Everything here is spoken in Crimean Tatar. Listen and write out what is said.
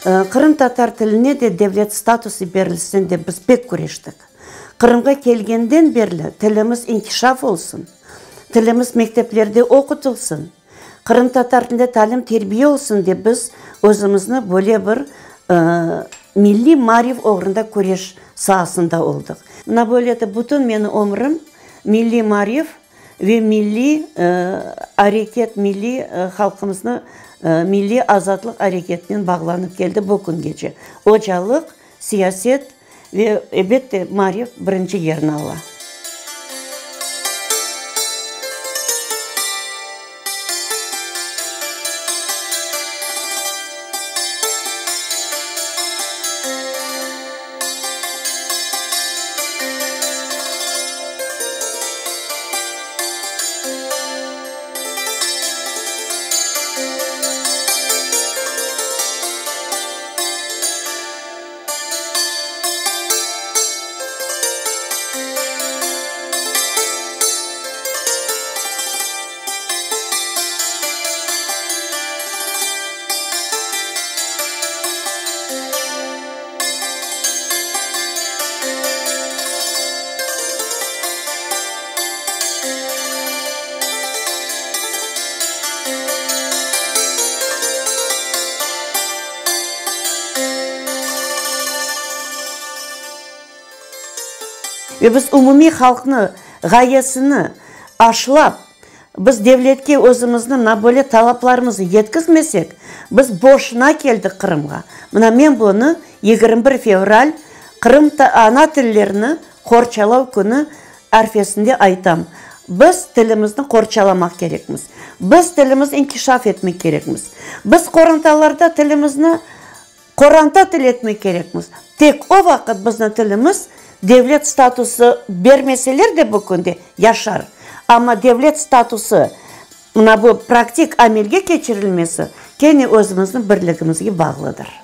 Qırımtatar tiline de devlet statusı berilsin dep biz pek küreştik. Qırımğa kelgenden berli tilimiz inkişaf olsun, tilimiz mekteplerde oqutılsın, qırımtatar tilinde talim-terbiye olsun dep biz özümizni böyle bir milliy maarif oğrunda küreş saasında oldıq. Mına böyle etip bütün menim ömrüm milliy maarif ve milliy areket, milliy halqımıznı milliy azatlıq areketinen bağlanıp keldi bu küngece. Ocalıq, siyaset ve, elbette, maarif birinci yerni ala. Ve biz umumiy halqnı ğayesini aşlap, biz devletke özümizni mına böyle talaplarımıznı yetkizmesek, biz boşuna keldik Qırımğa. Mına men bunı 21 fevral, Qırım ana tillerini qorçalav künü arfesinde aytam. Biz tilimizni qorçalamaq kerekmiz. Biz tilimizni inkişaf etmek kerekmiz. Biz qorantalarda tilimizni qoranta tili etmek kerekmiz. Tek o vaqıt bizni tilimiz devlet statusı bermeseler de bu künde yaşar. Amma devlet statusı mına bu praktik amelge keçirilmesi kene özümizniñ birligimizge bağlıdır.